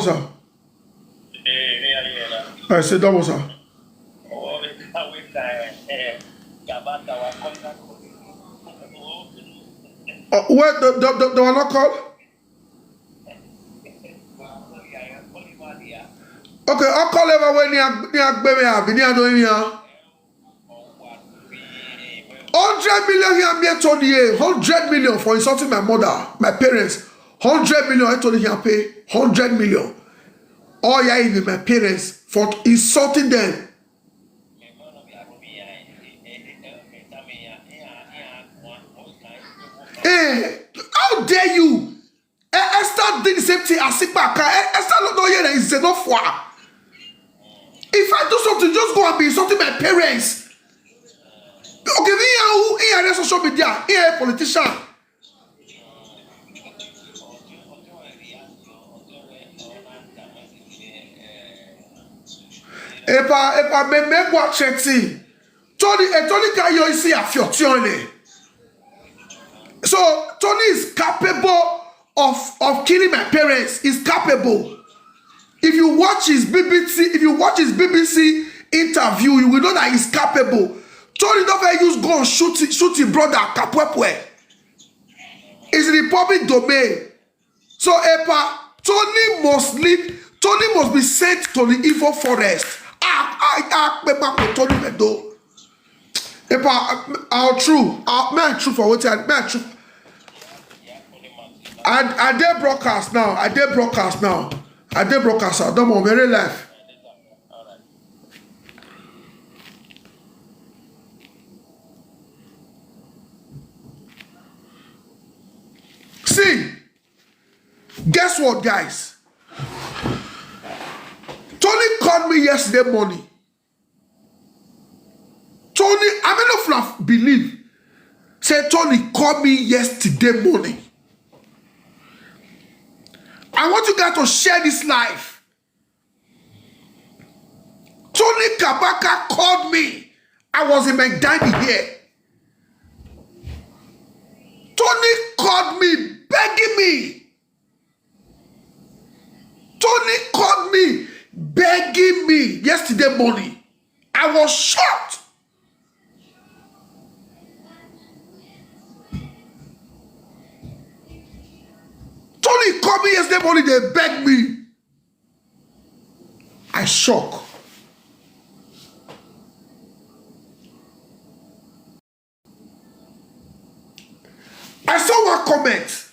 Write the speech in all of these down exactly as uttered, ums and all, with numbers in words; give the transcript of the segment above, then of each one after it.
sir. I say double, sir. Uh, wait, the, the, the, the one not call? Okay, I'll call everyone near, near Baby Happy, near doing here. Hundred million here, me told you, hundred million for insulting my mother, my parents. Hundred million, I told you, I pay hundred million. Oh, yeah, even my parents for insulting them. Hey, how dare you? E- Esther did the same thing as Sipaka. E- Esther no no here is enough for her. If I do something, just go and be insulting my parents. Okay, me here who here social media, here politician. Epa epa me me kwa cheti. Tony e Tony ka yo isi afio tione. So Tony is capable of of killing my parents. He's capable. If you watch his B B C, if you watch his B B C interview, you will know that he's capable. Tony don't ever use gun shoot shoot his brother Kapwepwe. It's in the public domain. So Epa, Tony must leave. Tony must be sent to the evil forest. Ah, ah, ah, Epa, Tony Medo. Epa, how true? How, may I true for what I may I true? I I dey broadcast now. I dey broadcast now. I dey broadcast. I don't want very life. See, guess what, guys? Tony called me yesterday morning. Tony, I may not have believe. Say Tony called me yesterday morning. I want you guys to share this live. Tony Kabaka called me. I was in my dining here. Tony called me, begging me. Tony called me, begging me yesterday morning. I was shocked. Tony called me yesterday morning, they begged me. I shock. I saw one comment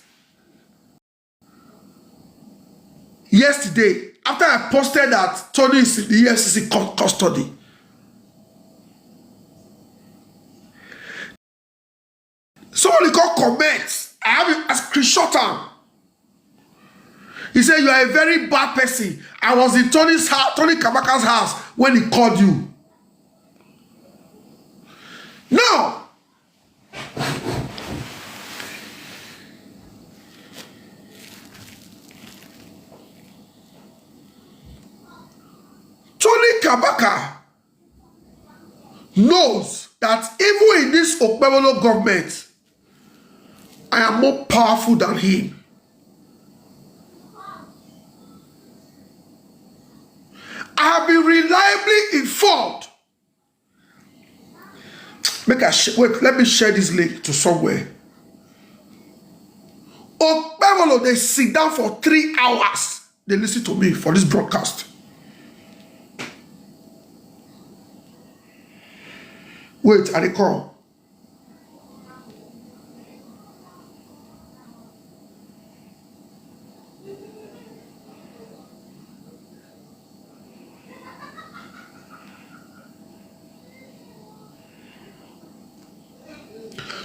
yesterday after I posted that Tony is in the E F C C cu- custody. Somebody called comment. I have it, I screenshot him. He said, "You are a very bad person. I was in Tony's house, Tony Kabaka's house when he called you." Now, Tony Kabaka knows that even in this Okpebholo government, I am more powerful than him. I have been reliably informed. Make I sh- wait. Let me share this link to somewhere. Okpebholo, they sit down for three hours. They listen to me for this broadcast. Wait, I dey come.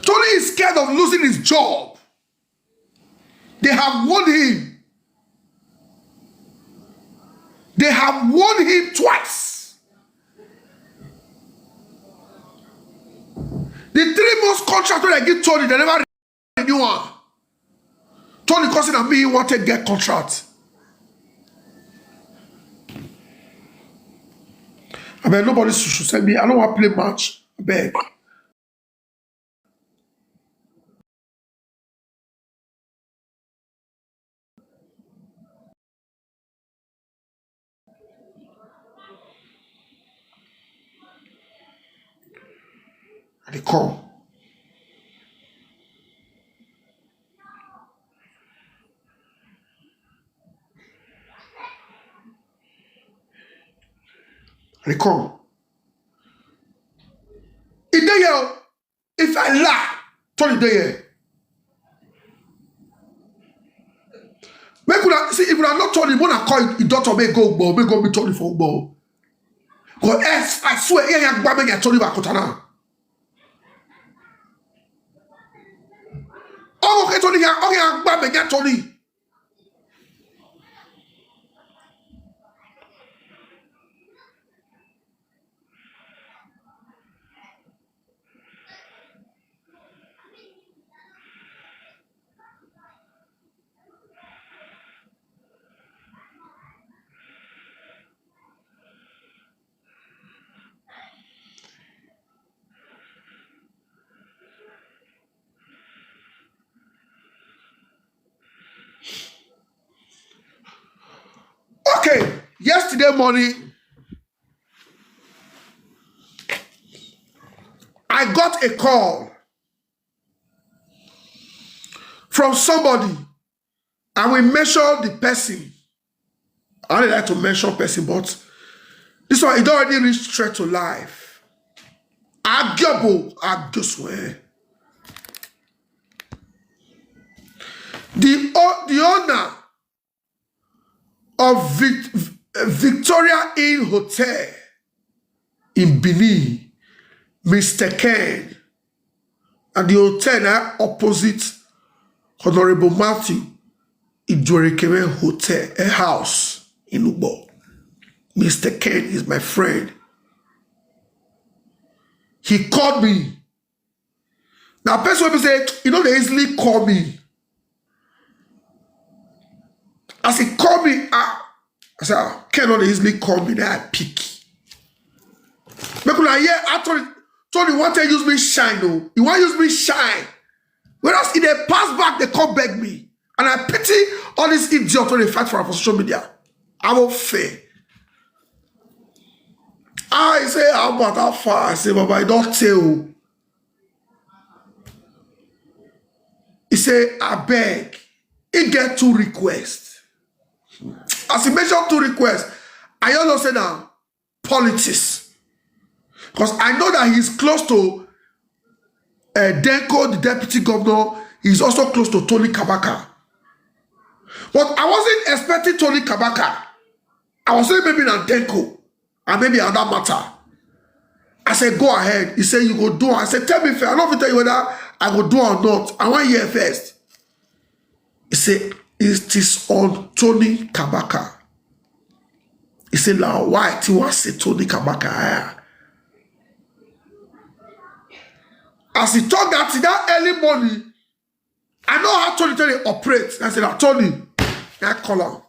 Tony is scared of losing his job. They have warned him. They have warned him twice. The three months contract wey dem give Tony, dem never renew am. Tony come say na me he wan take get contract. Abeg, nobody should, should send me. I no wan play match. Abeg. They come. They come. If they yell, if I lie, Tony dey here. Make una see if una not Tony, una call the doctor, make go go, make go meet Tony for go. Because I swear, yeah, yeah, gba me Tony Bakotana. Oh, okay, Tony, yeah, okay, yeah, gba me Tony. Okay, yesterday morning, I got a call from somebody, and we mentioned the person. I don't like to mention person, but this one, it already reached threat to life. Arguable, argue swear. The, o- the owner of Vic- Victoria Inn Hotel in Benin, Mister Ken, and the hotel now opposite Honorable Matthew Ijorekeme Hotel, a house in Ugbo. Mister Ken is my friend. He called me. Now, person will say, you know, they easily call me. As he call me, ah, I said, ah, Ken no dey easily call me. Then I pick. Make una hear, actually, Tony want to use me shine, no. He want use me shine. Whereas if they pass back, they come beg me. And I pity all these idiots when they fight for our social media. I won't fail. I say, how about how far? I say, Baba, I don't tell. He say, I beg. He get two requests. As he mentioned two requests, I all know say now politics. Because I know that he's close to uh, Denko, the deputy governor. He's also close to Tony Kabaka. But I wasn't expecting Tony Kabaka. I was saying maybe not Denko, and maybe another matter. I said, go ahead. He said, you go do. I said, tell me fair. I don't tell you whether I go do or not. I want hear first. He said, it is on Tony Kabaka. He said, now why Tiwa say Tony Kabaka? As he talk that in that early morning, I know how Tony Tony operates. I said, now Tony, I call him.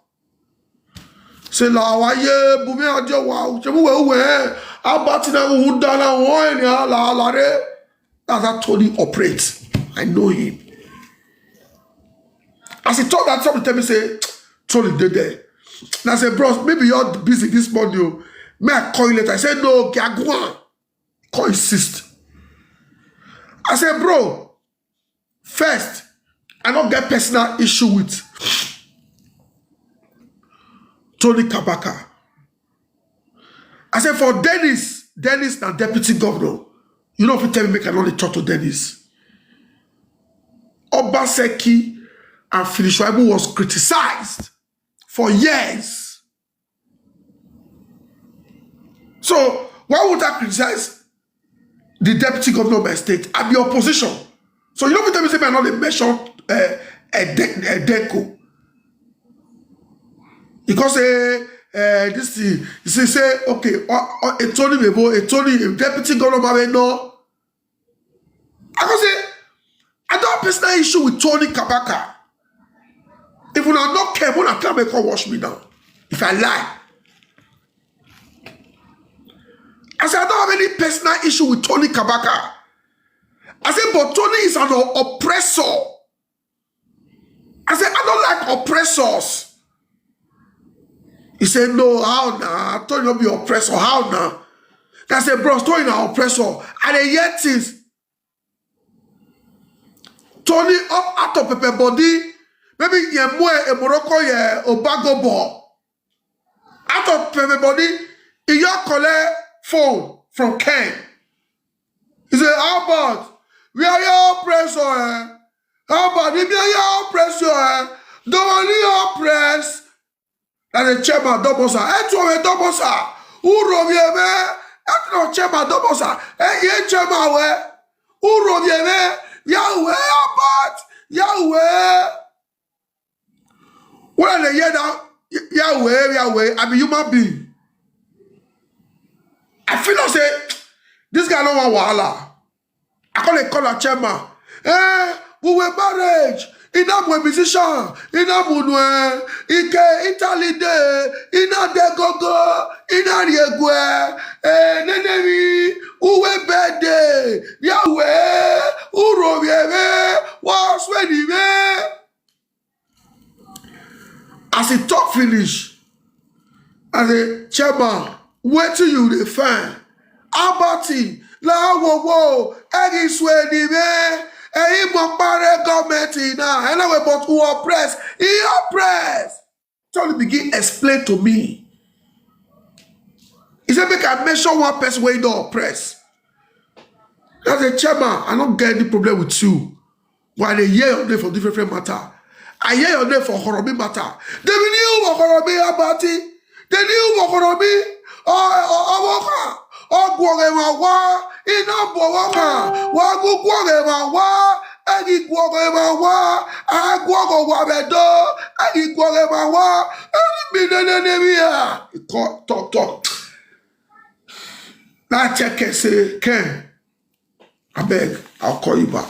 Say la wa ye bumi ajo wa uche mu we we abati na u dana wo ni ala ala re. That's how Tony operates. I know him. As he talk that, somebody tell me say Tony dey there. And I say, bros, maybe you're busy this morning. Oh. May I call you later? I said, no, Gaguan. Call insist. I said, bro, first, I don't get personal issue with Tony Kabaka. I said for Dennis, Dennis na deputy governor. You know if you tell me make I not talk to Dennis. Obaseki and Philip Shuaibu was criticized for years. So why would I criticize the deputy governor of my state? I'm the opposition. So you don't tell me say I not mention uh, a, de- a Denko. Because uh, uh, this thing, you see, say, okay, uh, uh, a Tony Bebo, a Tony, a deputy governor, no. I go say, I don't have personal issue with Tony Kabaka. If you not care, when I come and come watch me now. If I lie. I say, I don't have any personal issue with Tony Kabaka. I say, but Tony is an oppressor. I say, I don't like oppressors. He said, no, how now? I told you not be oppressor. How now? I said, bros, Tony na oppressor. And they hear things. Tony up out of pepper body, maybe ye moe a Morocco ye obago ball. Out of pepper body, he your collect phone from Ken. He say, "How about we are your oppressor? Eh? How about if you are your oppressor? Eh? Don't want your oppress." Na the chairman Domosa. Etu we Domosa. Uro we me. Etu no chairman Domosa. Eh, ye chairman we. Uro we me. Yahweh, Abati. Yahweh. When I hear that, Yahweh, Yahweh, I be human being. I feel like say this guy no want wahala. I call a call a chairman. Eh, we were marriage. Ina mwe musician, ina munwe, ike Italy de, ina de gogo, ina riegwe, eh, nenemi, uwe bede, Yahweh, uro yeme, was when he me. As he talk finish, I say, "Chairman, wetin you dey find? Abati, la wo wo, egi swe ni me, eyi mo pare government na, anyway, but who oppress? He oppress." Tony begin explain to me. He said, "Make I mention one person wey don oppress." I say, "Chairman, I no get any problem with you. But I dey hear your name for different, different matter. I hear your name for Horomi matter." They be new Horomi Abati. They new Horomi. Oh, oh, oh, oh, oh, gwore ma wa. Ina bo wa ma. Wa gu gwore ma wa. Agi gwore ma wa. A gwore wa bedo. Agi gwore ma wa. Eni mi ne ne ne mi ya. He call, talk, talk. Now check and say, "Ken, I beg, I'll call you back."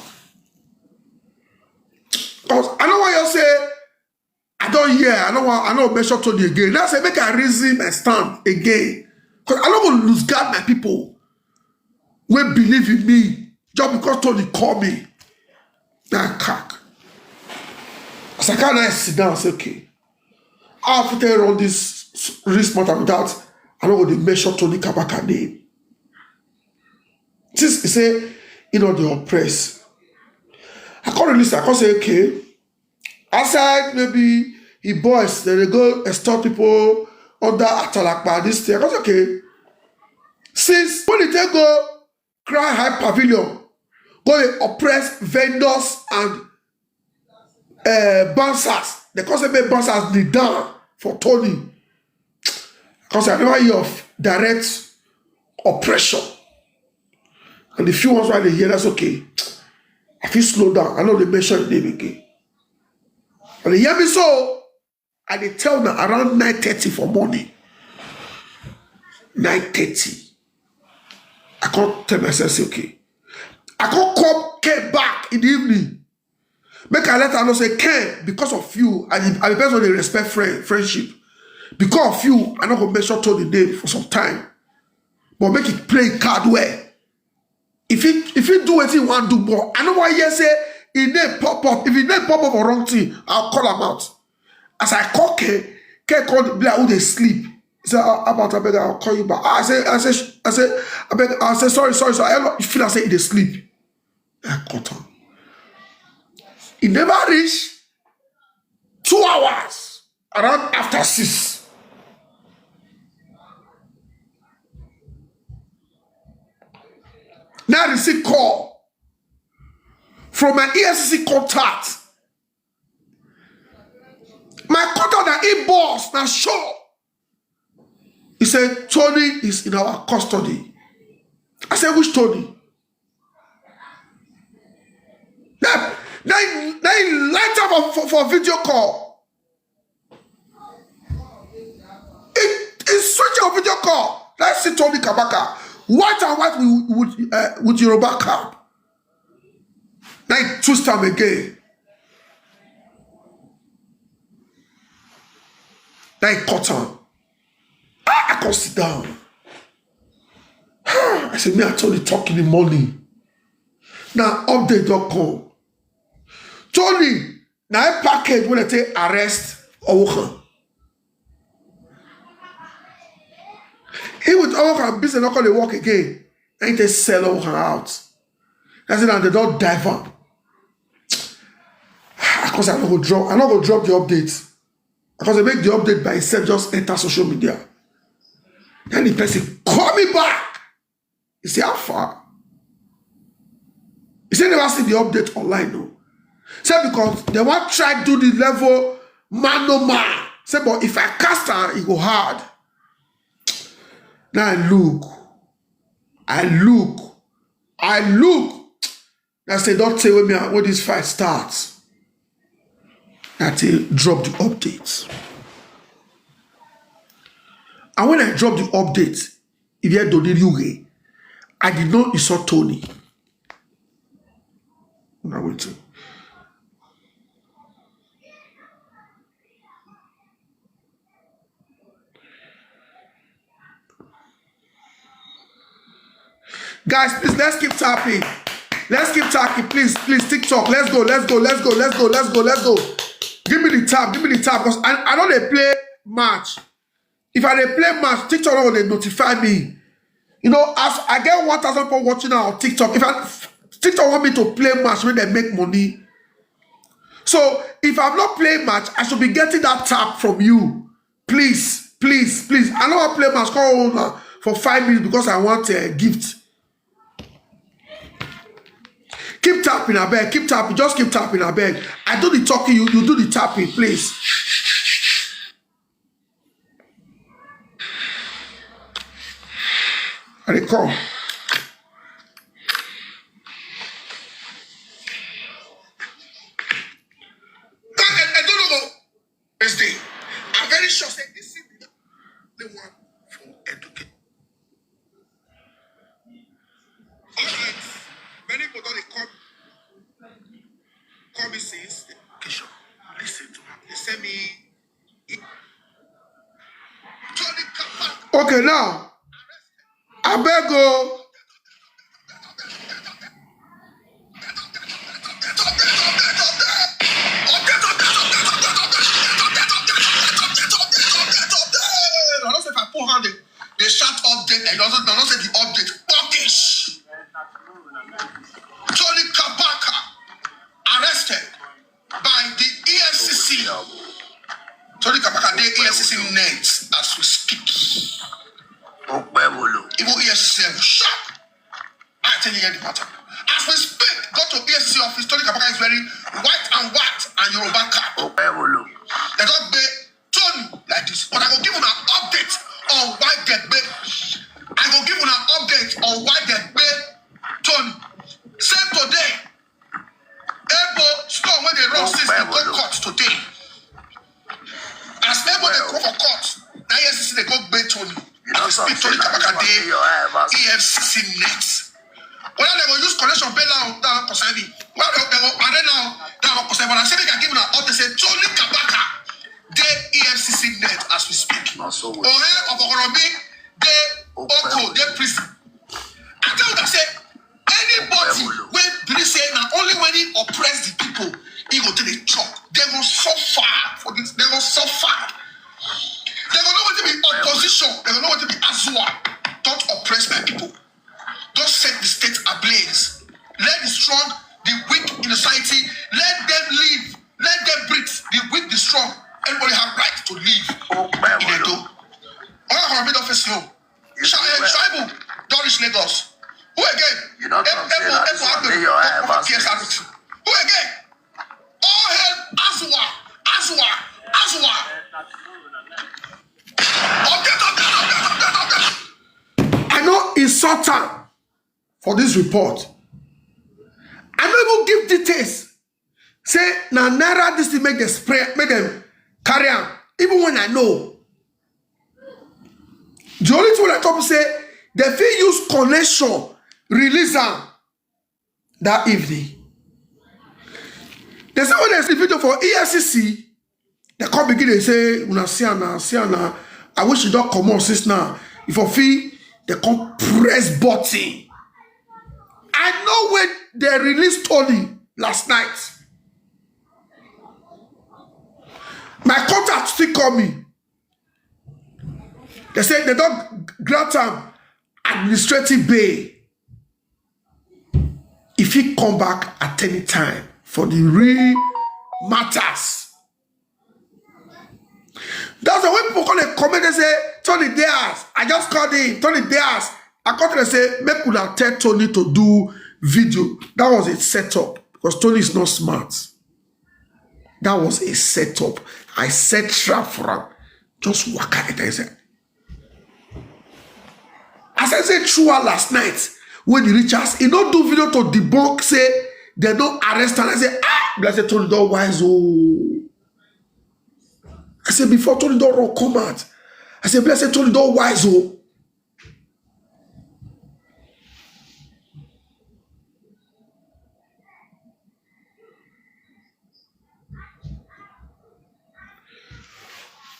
Because I know what you say. I don't hear. I don't want. I don't mention Tony again. Now say, "Make I reason and stand again." Because I don't go lose guard my people. We believe in me. Just because Tony call me. Now crack. As I can't sit down, say, "Okay. How fit I run this risk matter without I no go dey mention Tony Kabaka name?" Since he say he no dey oppress, I come release. I come say, "Okay." Aside maybe he boys, they dey go extort people under Atalakpa, this thing. I come say, "Okay." Since when he take go Cry High Pavilion, go dey oppress vendors and uh, bouncers. They come say make bouncers kneel down for Tony. Because I never hear of direct oppression. And the few ones why they hear, that's okay. I feel slow down. I know they mention the name again. And they hear me so, I dey tell na around nine thirty for morning. Nine thirty. I can't tell myself, say, okay. I can't come came back in the evening. Make I let her know say, "Ken, because of you, I, I be person dey respect friend, friendship. Because of you, I no go mention Tony name for some time. But make it play card well. If he if he do what he want do more, I no want hear say he name pop up. If he name pop up for wrong thing, I'll call him out." As I call Ken, Ken call the black who they sleep. He say, "Ah, about I beg, I'll call you back." I say, I say, I say, I beg, I say, "Sorry, sorry, sorry." I feel I say he dey sleep. I cut him. He never reach two hours, around after six. Now I receive call from my E F C C contact. My contact na inbox, na sure. He said, "Tony is in our custody." I said, "Which Tony?" Now, now, now he light up for, for, for video call. It is switch on video call. Let's see Tony Kabaka. White and white with, with, uh, with Yoruba cap. Now he twist him again. Now he cut him. Ah, I come sit down. I say, "Me and Tony talk in the morning." Now update don come. Tony, now a package when I take arrest Owokan. He with Owokan business not call the work again. And they sell Owokan out. That's it, and they don't dive up. Because I no go drop, I no go drop the update. Because they make the update by itself, just enter social media. Then the person call me back. He say, "How far?" He say, "Never see the update online, no." Say, "Because they want try do the level man no man." Say, "But if I cast her, it go hard." Now I look. I look. I look. I say, "Don't say with me when this fight starts." I say, "Drop the update." And when I drop the update, if you don't need you, I did not insult Tony. Now wait. Guys, please, let's keep tapping. Let's keep tapping, please, please. TikTok, let's go, let's go, let's go, let's go, let's go, let's go. Give me the tap, give me the tap, because I, I don't dey play match. If I dey play match, TikTok no dey notify me. You know, as I get one thousand people watching now on TikTok, if I TikTok want me to play match when they make money. So if I'm not playing match, I should be getting that tap from you. Please, please, please. I no wan play match. Come on now for five minutes because I want a gift. Keep tapping, I beg. Keep tapping. Just keep tapping, I beg. I do the talking, you, you do the tapping, please. I dey come. I, I, I don't know. Wednesday. I'm very sure say this thing be the one for education. All right. Many people don dey call, call me since education. Listen to am. They send me e-, Tony Kapak. Okay, now, I beg o. I don't say if I put hand, they, they shout update, and also, I don't say the update. Buckish. Tony Kabaka arrested by the E F C C. Tony Kabaka dey E F C C net as we speak. Even E F C C dem shock. I tell you the matter. As we speak, go to E F C C office. Tony Kabaka is wearing white and white and Yoruba cap. They don gbé Tony like this, but I go give una update on why they gbé. I go give una update on why they gbé Tony. Say today, Ebo store wey dey run since dey go court today. As Ebo dey go for court, na E F C C dey go gbé Tony. As we speak, Tony Kabaka dey E F C C net. Whether they go use collection bail out, that one concern me. Whether they, they go arraign now, that one concern me. But I say make I give una update say Tony Kabaka dey E F C C net as we speak. Ohe of Okoromi dey Oko, dey prison. I tell una say anybody wey believe say na only when he oppress the people, he go take the chop. They go suffer for this. They go suffer. They go know wetin be opposition. They go know wetin be Azua. Don't oppress my people. Don't set the state ablaze. Let the strong, the weak in the society, let them live. Let them breathe. The weak, the strong. Everybody have right to live in Edo. All our government office, no. Sha-, eh, Shaibu, Doris Lagos. Who again? You don't talk say that this one, T S R. Who again? All hail Azua, Azua, Azua. Update, update, update, update, update. I no insult am for this report. I no even give details. Say na naira this thing make them spray, make them carry am. Even when I know, the only thing I talk say they fit use connection release am that evening. They say when they see video for E F C C, they come begin dey say, "Una see am na, see am na. I wish you don comot since now." If you feel, they come press button. I know when they release Tony last night. My contact still call me. They say they don grant am administrative bail. If he come back at any time for the re-, matters. That's why when people come dey comment, they say, "Tony dey house." I just called him, "Tony dey house." I come to say, "Make una tell Tony to do video." That was a setup because Tony is not smart. That was a setup. I set trap for him. Just waka enter inside. As I say, through her last night, when he reach us, he no do video to debunk, say they no arrest her. I say, "Ah, blessed Tony don wise, oh." I say, "Before Tony don run come out." I say, "Blessed Tony don wise, oh."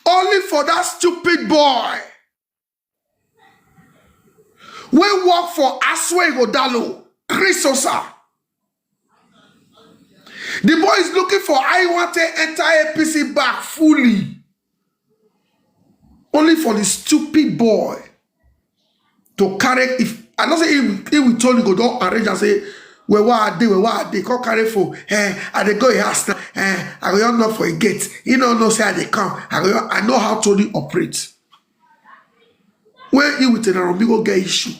Only for that stupid boy wey work for Aswe Godalo, Chris Osa. The boy is looking for I want to enter A P C back fully. Only for the stupid boy to carry. If I don't say he, he will Tony go don arrange and say, "Well, why are they? Well, why are they?" Come carry for, eh, and they go a house now. Eh, I go not knock for a gate. He no know say I dey come. I go, I know how Tony operate. When he with an go get issue,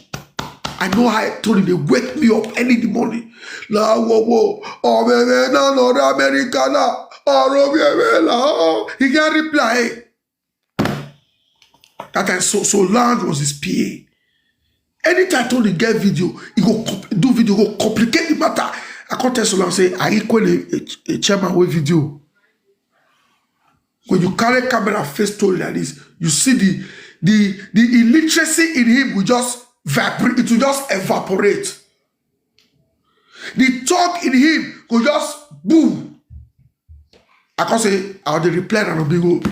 I know how Tony dey wake me up early in the morning. La wo wo, oh baby, no no America na, oh baby la. He can't reply. That time, so so lounge was his P A. Anytime Tony get video, he go comp- do video, go complicate the matter. I can't tell Solange say I equally a, a chairman with video. When you carry camera face Tony like this, you see the the the illiteracy in him will just vibrate. It will just evaporate. The talk in him go just boom. I can say, "I'll dey reply and I'll be go.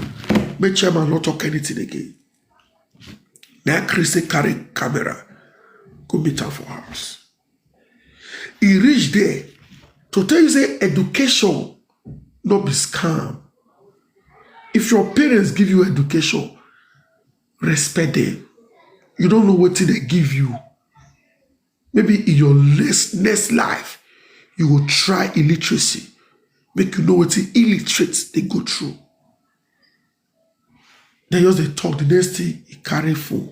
Make chairman not talk anything again." Now Christy carry camera, go meet her for house. He reach there to tell you say education no be scam. If your parents give you education, respect them. You don't know what they give you. Maybe in your next next life, you will try illiteracy, make you know what illiterates they go through. Then just they talk, the next thing he carry phone.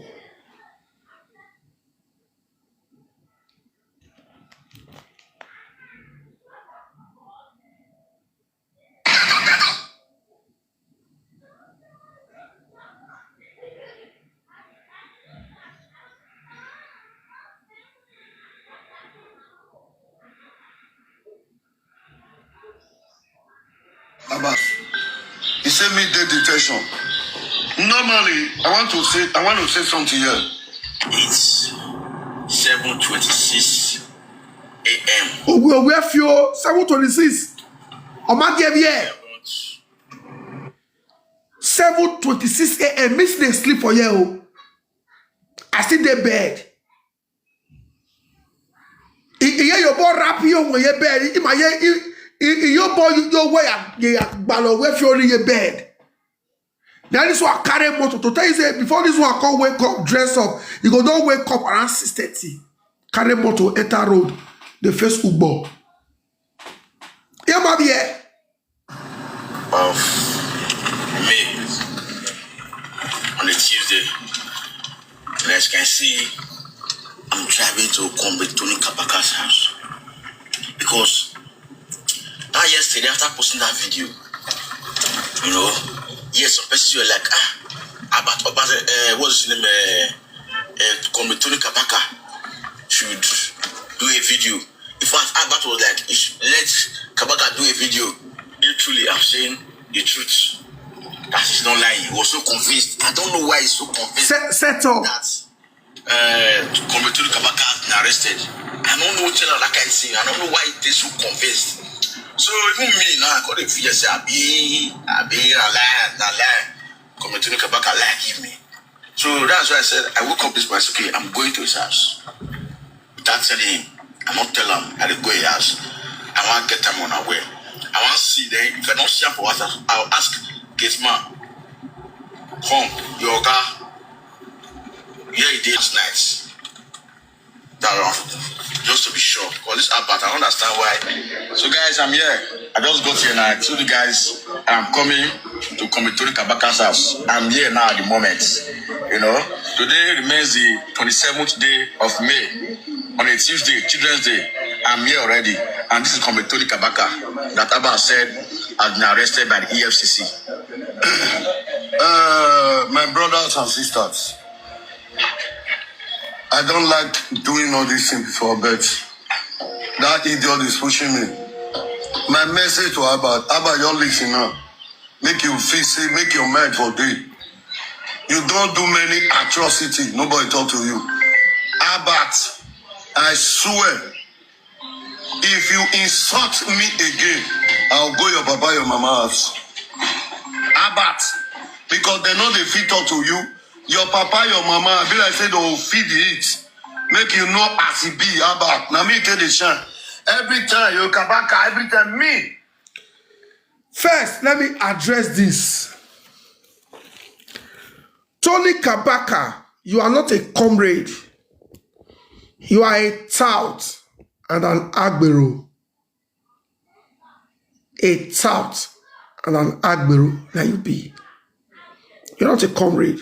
Baba, he say me dey detention. Normally, I want to say I want to say something here. It's seven twenty-six a.m. Owe owe fio seven twenty-six. Ọmọ gẹ̀ẹ́bí ẹ̀. Seven twenty-six a.m. Miss dey sleep for here o. I still dey bed. Iye yo bo rap yo wo ye bed. Ima ye iyo bo yo we ya ye ya gbalo we fi only ye bed. Now this one carry motor to tell you say before this one come wake up, dress up, you go don wake up around six thirty. Carry motor, enter road, the face Ugbo. Yeah, my dear. Of May on a Tuesday. And as you can see, I'm driving to Comrade Tony Kabaka's house because that yesterday after posting that video, you know, yes, some persons were like, ah, about Obaze, uh, what's his name, uh, uh, Comrade Tony Kabaka should do a video. In fact, Albert was like, "You should let Kabaka do a video." Literally, I'm saying the truth. That is not lying. He was so convinced. I don't know why he's so convinced. Set, set up. That uh, Comrade Tony Kabaka has been arrested. I don't know what channel that kind of thing. I don't know why they so convinced. So even me now, I got a fear say, "Abi, abi, na lie, na lie." Comrade Tony Kabaka lie give me. So that's why I said I woke up this morning. I said, "Okay, I'm going to his house." Without telling him, I not tell him I dey go his house. I want get him on aware. I want see then if I don't see him for WhatsApp, I'll ask gate man, "Come, your guy, here he did last night." around, just to be sure. Because this Albert, I don't understand why. So, guys, I'm here. I just got here now. I told you guys I'm coming to Combetoni Kabaka's house. I'm here now at the moment. You know, today remains the twenty-seventh day of May. On a Tuesday, Children's Day, I'm here already. And this is Combetoni Kabaka that Albert said has been arrested by the E F C C. Uh, my brothers and sisters, I don't like doing all these things before, but that idiot is pushing me. My message to Albert, Albert, you listen now. Make you feel say, make your mind for day. You don't do many atrocity. Nobody talk to you. Albert, I swear, if you insult me again, I'll go your papa, your mama house. Albert, because they know they fit talk to you. Your papa, your mama, I be like say they will feed it. Make you know as it be, Albert. Now me take the shine. Every time you kabaka, every time me. First, let me address this. Tony Kabaka, you are not a comrade. You are a tout and an agbero. A tout and an agbero that you be. You're not a comrade.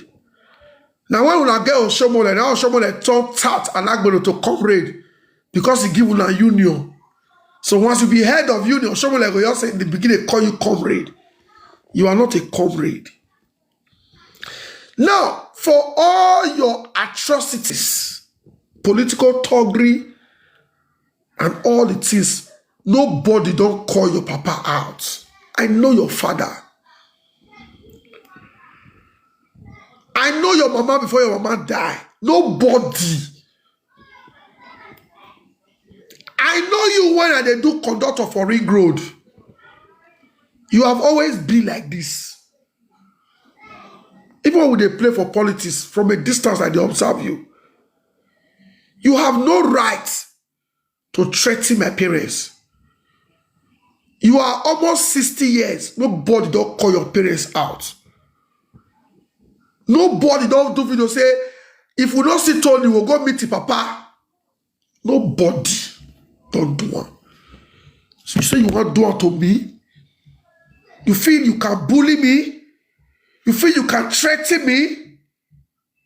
Now, when una get Oshomole, now Oshomole turn tout and agbero to comrade because he give una union. So once you be head of union, Oshomole go just say in the beginning, call you comrade. You are not a comrade. Now, for all your atrocities, political thuggery, and all the things, nobody don't call your papa out. I know your father. I know your mama before your mama die. Nobody. I know you when I dey do conductor for Ring Road. You have always been like this. Even when we dey play for politics, from a distance, I dey observe you. You have no right to threaten my parents. You are almost sixty years. Nobody don't call your parents out. Nobody don't do video say, if we don't see Tony, we'll go meet the papa. Nobody don't do one. So you say you want do one to me? You feel you can bully me? You feel you can threaten me?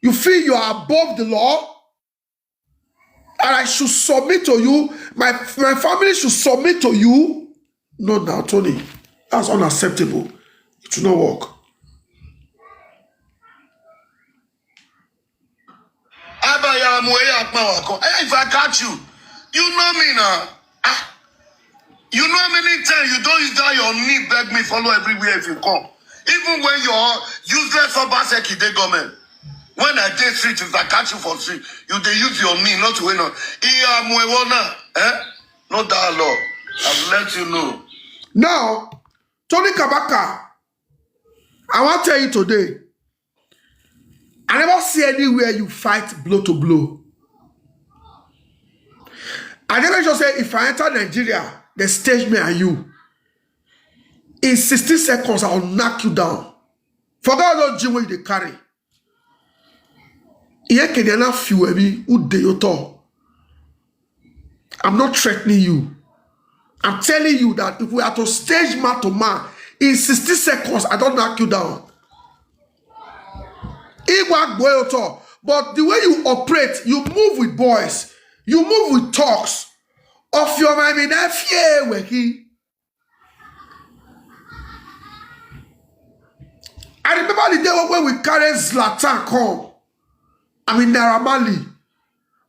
You feel you are above the law? And I should submit to you? My, my family should submit to you? No, now, Tony, that's unacceptable. It will not work. Abaya Amueye Akpawa, eh, if I catch you, you know me now. Ah, you know how many times you don't use that your knee beg me follow everywhere if you come. Even when your useless Obaseki dey government, when I dey street, if I catch you for street, you dey use your knee, not to wait on. Iya Amuewo now, eh? Not that law. I've let you know. Now, Tony Kabaka, I want to tell you today, I never see anywhere you fight blow to blow. I never just say if I enter Nigeria, they stage me and you. In sixty seconds, I'll knock you down. Forget all those gym wey you dey carry. Iye kenya na few emi who dey your talk. I'm not threatening you. I'm telling you that if we are to stage man to man, in sixty seconds, I don't knock you down. Igba gboyoto. But the way you operate, you move with boys, you move with talks. Of your mind, I fear weki. I remember the day when we carry Zlatan come. I mean, Naira Marley.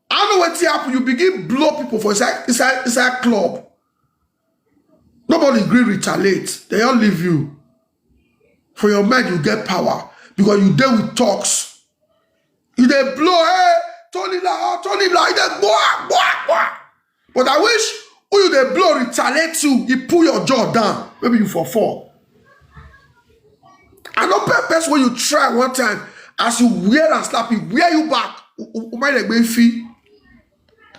I know what happen. You begin blow people for inside, inside, inside club. Nobody agree retaliate. They all leave you. For your mind, you get power because you deal with talks. You dey blow, hey, Tony la, Tony la, you dey boah, boah, boah. But I wish who you dey blow retaliate you, he pull your jaw down. Maybe you for fall. I know purpose when you try one time, as you wear and slap, he wear you back. U- u- u- mind like fee.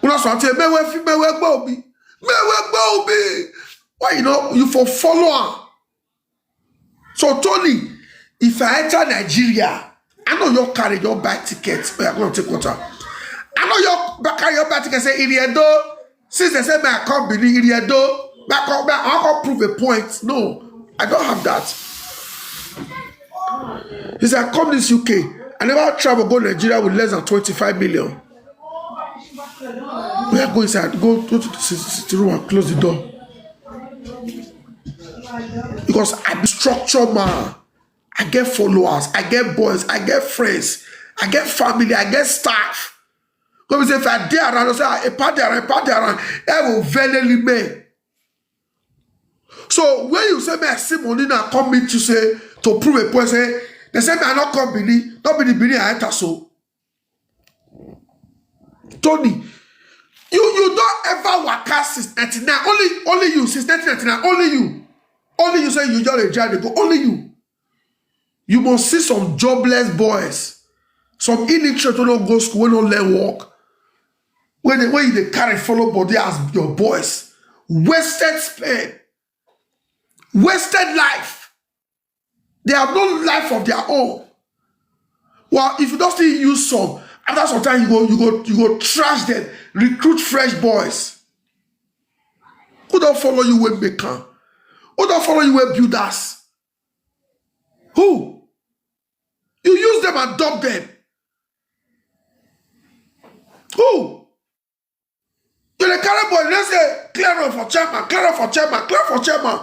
Una so ati mewe fi mewe gbo bi. Mewe gbo bi. Why you know you for follow am? So Tony, if I enter Nigeria, I know your carry your buy ticket. Oh, I'm gonna take water. I Oyo Bakari Oba take say Iriedo. Since they say me I come Benin Iriedo, me I come, me I come prove a point. No, I don't have that. He said, I come this U K. I never travel go Nigeria with less than twenty-five million. We are go inside, go to the sitting room and close the door. Because I be structure man. I get followers, I get boys, I get friends, I get family, I get staff. Go be say if I dey around, I say, ah, Epa dey around, Epa dey around, e go very me. So when you say me I see money now, come meet you say to prove a point, say they say me I not come Benin, not be the Benin I enter so. Tony, you you don't ever waka since ninety-nine. Only only you since nineteen ninety-nine. Only you, only you say you just a journey go. Only you. You must see some jobless boys, some illiterate who don't go school, who don't learn work. When they when they carry follow body as your boys, wasted spend, wasted life. They have no life of their own. Well, if you don't still use some, after some time you go you go you go trash them, recruit fresh boys. Who don't follow you when maker? Who don't follow you when builders? Who? You use them and dump them. Who? You dey carry boy, you say clear road for chairman, clear road for chairman, clear for chairman.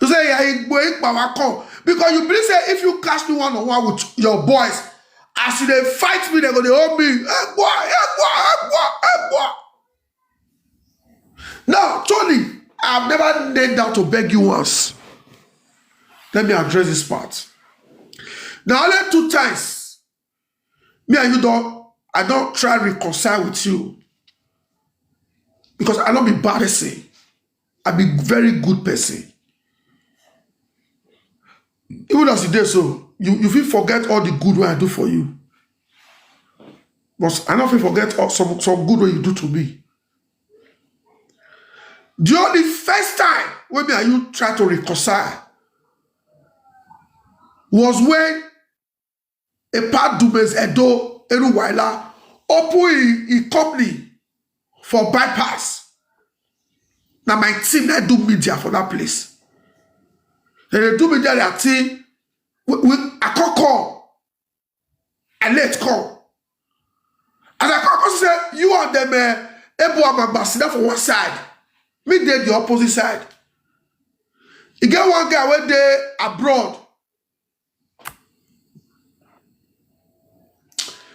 You say yeah, Igbo Ikpawa come because you believe say if you catch me one on one with your boys, as you dey fight me, they go dey hold me. Egwa, egwa, egwa, egwa. Now, Tony, I've never knelt down to beg you once. Let me address this part. Now, only two times me and you don't I don't try reconcile with you because I don't be bad person. I be very good person. Even as you did so, you, you will forget all the good way I do for you. But I don't forget all some, some good way you do to me. The only first time when me and you try to reconcile was when Epa Dumez Edo Eruwaila open e company for bypass. Now my team that do media for that place. And they do media their team. We, we I can't call. I let call. As I call, call say you and them uh, Ebu Amamba sit down for one side. Me dey the opposite side. You get one guy went there abroad.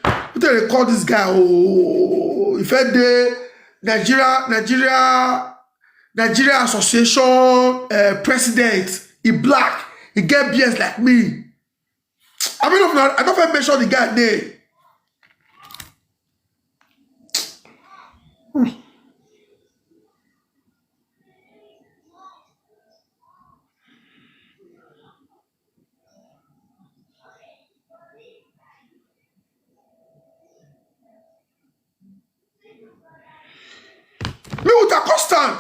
What do they call this guy? Oh, if I dey Nigeria, Nigeria, Nigeria Association uh, president, he black, he get B S like me. I mean, I don't even mention the guy name. Me with a constant.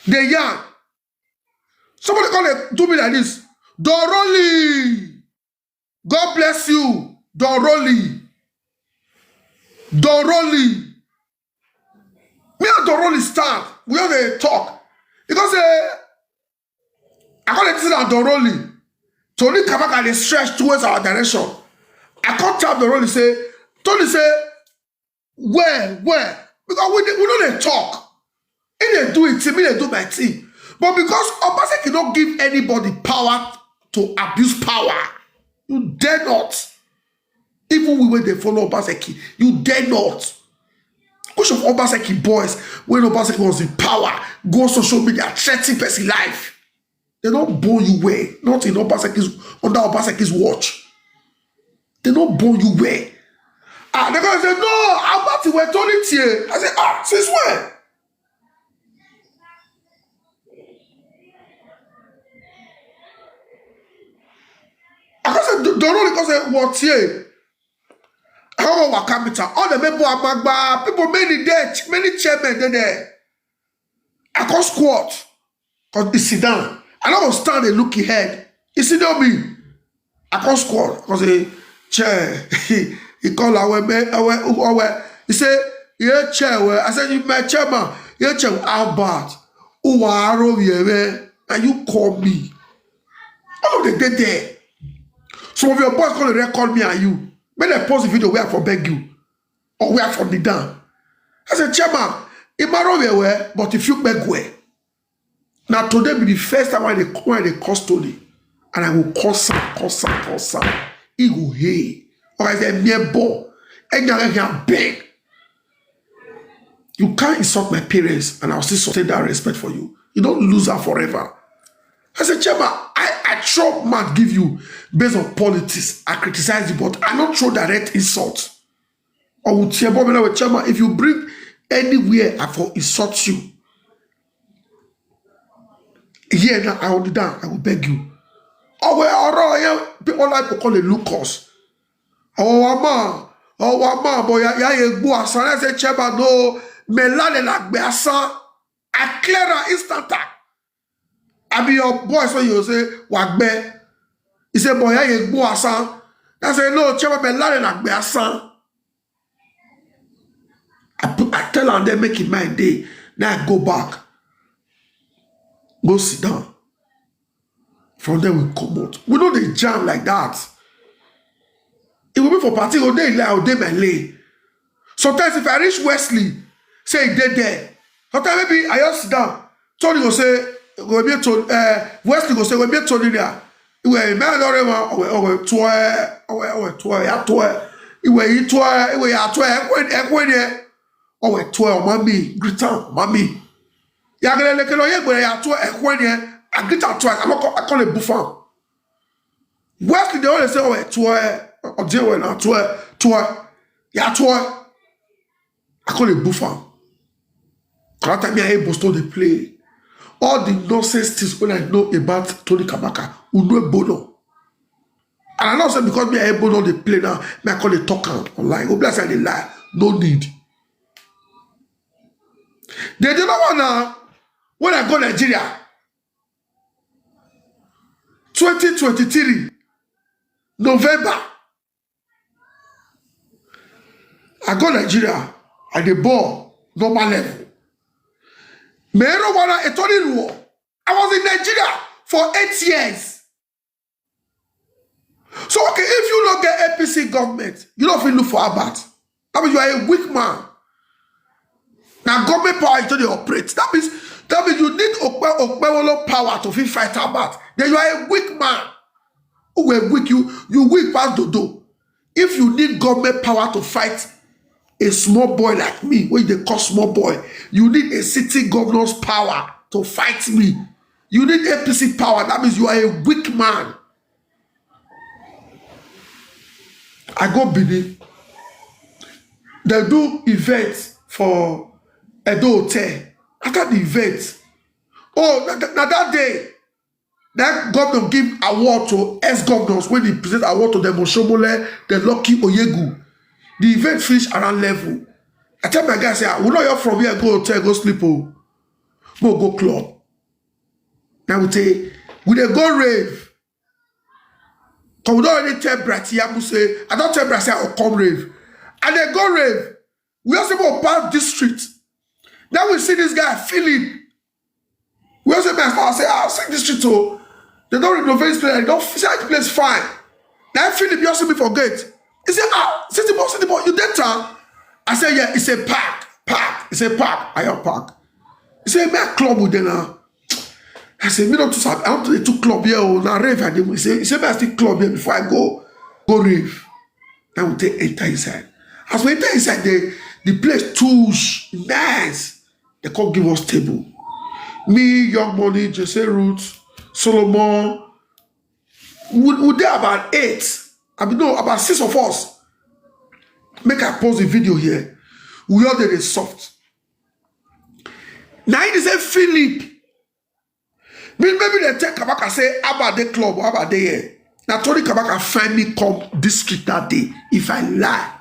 The young. Somebody come dey do me like this. Doroli. God bless you. Doroli. Doroli. Me and Doroli stand. We all dey talk. Because uh, I call it that Doroli. Tony Kabaka dey stretch towards our direction. I come tap Doroli say, Tony say, where, where? Because we dey- we no dey talk. He dey do it, me dey do my thing. But because Obaseki no give anybody power to abuse power, you dare not. Even we wey dey follow Obaseki, you dare not. Which of Obaseki boys when Obaseki was in power go social media threaten person life? They don't born you well. Not in Obaseki's under Obaseki's watch. They don't born you well. Ah, they're gonna say, no, I'm about to wear Tony Tie. I say, ah, since when? I can say, don't know because say what here. I don't know what capital. All the people are magba, people many there, many chairmen dey there. I come squat. Cause he sit down. I no go stand dey look him head. He sit down me. I come squat. Cause say Chair. He call Awe, me, Awe, Awe. He say, "Yeah, chair, well." I said, "You, my chairman, yeah, chair, how bad? Who are you, man? And you call me." All of them dey there. Some of your boys call the record me and you. Make dem post the video where I for beg you. Or where I for kneel down. I said, "Chairman, Imaro, well, but if you beg, well." Now today be the first time I dey, when I dey call Tony. And I go call Sam, call Sam, call Sam. He go, "Hey." Or I say, "Mere boy. Any other can beg." You can't insult my parents and I'll still sustain that respect for you. You don't lose her forever. I said, "Chairman, I, I throw mad give you based on politics. I criticize you, but I don't throw direct insult." Or with Chairman, chairman, if you bring anywhere I for insult you, here now, I hold it down. I will beg you. Oh, well, all right, yeah, people like to call it Lucas. Oh, mama. Oh, mama, boy, yeah, yeah, yeah, go as I say, "Chairman, no, me la le la gbe asan." I clear her instant. I be your boy, so you say, "Wagbe." He say, "Boy, yeah, yeah, go asan." I say, "No, chairman, me la le la gbe asan." I, put, I tell am, then make him mind day. Now I go back. Go sit down. From there we comot. We no dey jam like that. If we be for party, go dey like, I go dey my lane. Sometimes if I reach Wesley, say he dey there. Sometimes maybe I just sit down. Tony go say, go be Tony, uh, Wesley go say, go be Tony there. Iwe, me I don't remember. Owe, owe, twe, owe, owe, twe, ya twe. Iwe, yi twe, iwe, ya twe, ekwe, ekwe, ne. Owe, twe, mami, greet am, mami. Ya gele leke lo ye gbe ya twe, ekwe, ne. I greet am twice. I no call, I call a buff am. Wesley, they always say, "Oh, twe, oh, dear, well, now, twe, twe, ya twe." I call a buff am. That time, me and Boston dey play. All the nonsense things when I know about Tony Kabaka, we know Bono. And I know say because me and Bono dey play now, me I call the talk am online. Go bless, I dey lie. No need. They do not want now. When I go Nigeria, twenty twenty-three, November, I go Nigeria, I dey ball normal level. Mero wana etoni ruo. I was in Nigeria for eight years. So, okay, if you don't get A P C government, you don't feel look for Albert. That means you are a weak man. Now government power is to the operate. That means, that means you need Okpe, Okpewolo power to fit fight Albert. Then you are a weak man. Who were weak? You, you weak pass Dodo. If you need government power to fight a small boy like me, when they call small boy, you need a city governor's power to fight me. You need A P C power. That means you are a weak man. I go Benin. They do event for Edo Hotel. After the event, oh, na, na that day, that governor give award to ex-governors when he present award to them, Oshomole, the Lucky Oyegu. The event finish around level. I tell my guy, say, "Ah, we know you're from here, go hotel, go sleep, oh. Go, go club." Now we say, we dey go rave. Cause we don't already tell Bright Yabu say, I don't tell Bright say I will come rave. And they go rave. We also go pass district. Now we see this guy, Philip. We also may start say, "Ah, see this street, oh. They don't renovate this place. They don't see the place fine." Now Philip, you also be forget. He said, "Ah, see the boss, see the boss, you dey town?" I said, "Yeah." He said, "Park, park." He said, "Park, I am park." He said, "Me, I club with them now." I said, "Me not to stop. I want to do club here. Oh, now rave." I did. He said, he said, "Me, I still club here before I go, go rave." Now we take enter inside. As we enter inside, the, the place too sh-, nice. They come give us table. Me, Young Money, Jesse Root, Solomon. We, we there about eight. I mean, no, about six of us. Make I pause the video here. We all did it soft. Now it is a Philip. Maybe, maybe they take Kabaka say, "Abba dey club, Abba dey here." Now Tony Kabaka find me come this street that day. If I lie,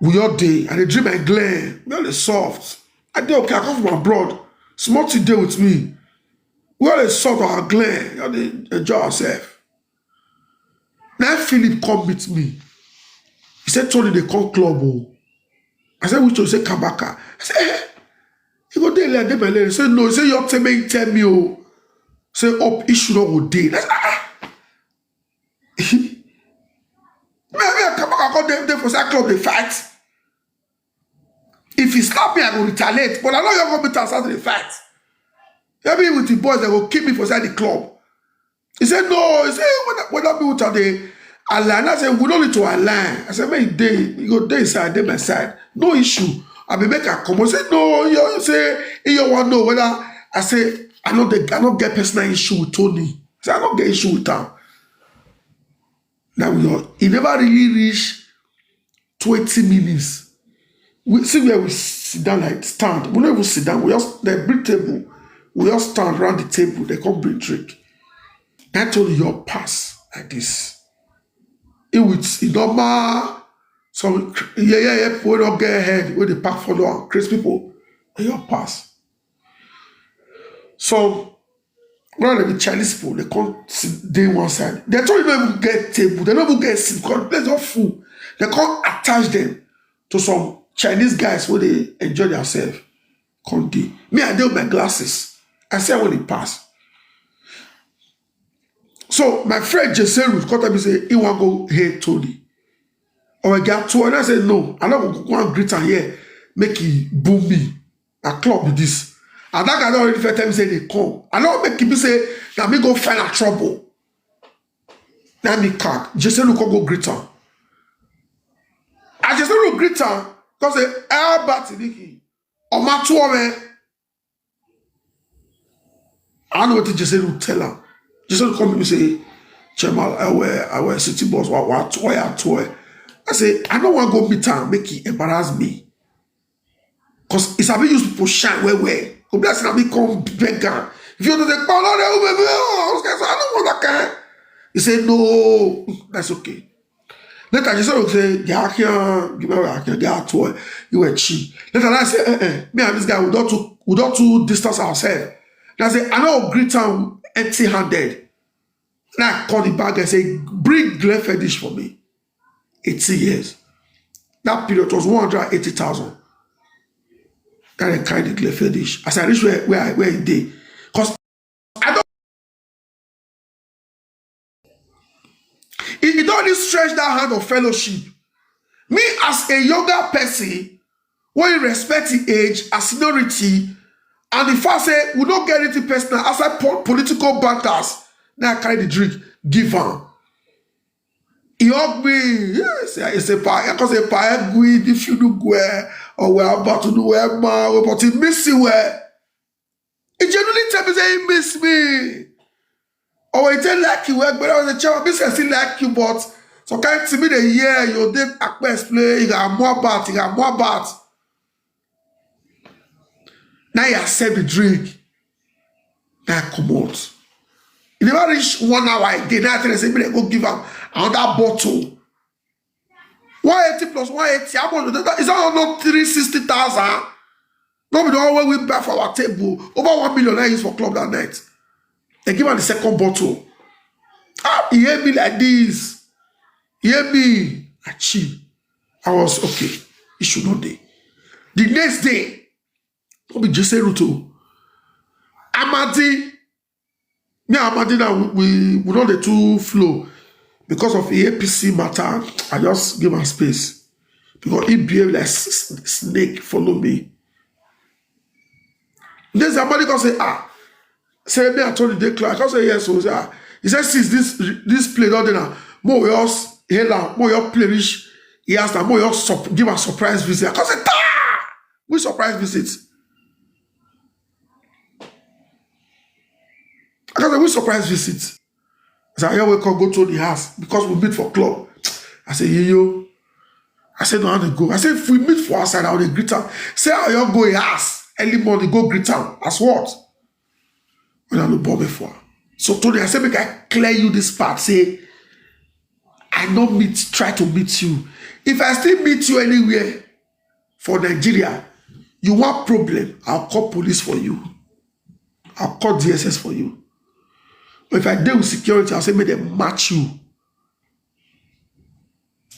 we all day. I dey drink my Glen. We all dey soft. I dey okay. I come from abroad. Small thing dey with me. We all Sort of glen, you dey enjoy yourself. Now Philip come meet me. He said, "Tony, they come club o." I said, "Which one?" He said, "Kabaka." I said, "Eh, you go there like that, my lady?" He said, "No." He said, "Your tell me, tell me o." Say up issue no go dey. I said, "Ah, ah." Me, me, Kabaka come dey, dey for side club, they fight. If he slap me, I go retaliate. But I know you're gonna be start to fight. Maybe with the boys, they go kill me for side the club. He said, "No." He said, "Whether, whether me with the align." I said, "We don't need to align." I said, "Man, they, you go there inside, they my side. No issue." I be make a come. I said, "No, you say, you want know whether," I say, "I know the, I don't get personal issue with Tony." I said, "I don't get issue with him." Now we are, he never really reach twenty minutes. We see where we sit down, like, stand. We don't even sit down. We just, they bring table. We just stand around the table. They come bring drink. That only your pass like this. It with, it normal. Some, yeah, yeah, yeah, we don't get ahead. We the pack follow and crazy people. Your pass. So, one of the Chinese people, they come sit dey one side. They don't even get table. They don't even get seat because place don full. They come attach them to some Chinese guys where they enjoy themselves. Come dey. Me, I dey with my glasses. I see when they pass. So my friend Jeseru come tell me say he wan go hear Tony. Or I get to, and I say, "No, I no go go and greet am here. Make he boo me. A club be this." And that guy don already first tell me say they come. I no make him say, "Na me go find a trouble." Now me cock. Jeseru come go greet am. And Jeseru greet am, come say, "How about Niki? Oma tuo me." I know what Jeseru tell am. Jeseru come me say, "Chairman, I wear, I wear city boss. What, what, why I toy?" I say, "I don't want go meet am, make he embarrass me. Cause it's a bit used to shine well, well. Go bless him, me come beg am. If you don't take power, they will be, oh, okay, so I don't want that kind." He said, "No, that's okay." Later, Jeseru say, "Yeah, I can give me, I can get a toy. You were cheap." Later, I say, "Eh, eh, me and this guy, we don't too, we don't too distance ourselves." And I say, "I know greet am empty handed." Now I call the bag and say, "Bring Glenfiddich for me." Eighty years. That period was one hundred eighty thousand. Then I carry the Glenfiddich. As I reach where, where I, where he dey. Cause I don't, it, it only stretch that hand of fellowship. Me as a younger person, when you respect the age and seniority, and the fact say we don't get anything personal outside po-, political batters, now I carry the drink, give am. He hug me. Yes, it's a pa-, I can say, "Pa, eh, gui, if you do gwe, or we're about to do well, ma, but he miss you well." He genuinely tell me say he miss me. Or he tell like you well, but I was a child, this I still like you, but so can't see me the year you did explain, you got more about, you got more about. Now you accept the drink. Now I come out. You never reach one hour again. Now I tell you, say, "Me, go give am another bottle." One eighty plus one eighty, how much? Is that not three sixty thousand? No be the one wey we buy for our table. Over one million I use for club that night. They give am the second bottle. Ah, he hear me like this. He hear me. I chill. I was okay. It should not dey. The next day, no be Jeseru o. Amadi, me and Amadi now, we, we, we no dey too flow because of the A P C matter. I just give am space because he behave like s-, s-, snake follow me. This Amadi come say, "Ah," say, "Me and Tony dey close." I come say, "Yes." So say, ah, he said, "Since this, this play don dey now, mo we just hail am, mo we just play reach." He asked am, mo we just sup-, give am surprise visit. I come say, "Ta! We surprise visit." I come say, "We surprise visit." I say, "I wake up, go to the house because we meet for club." I say, "Yo, yo." I said, "No, I dey go." I said, "If we meet for outside, I will greet am." Say, "How you go a house early morning, go greet am." As what? When I no bother for. So Tony, I said, "Make I clear you this part. Say, I no meet, try to meet you. If I still meet you anywhere for Nigeria, you want problem, I'll call police for you. I'll call D S S for you." If I deal with security, I'll say make them match you.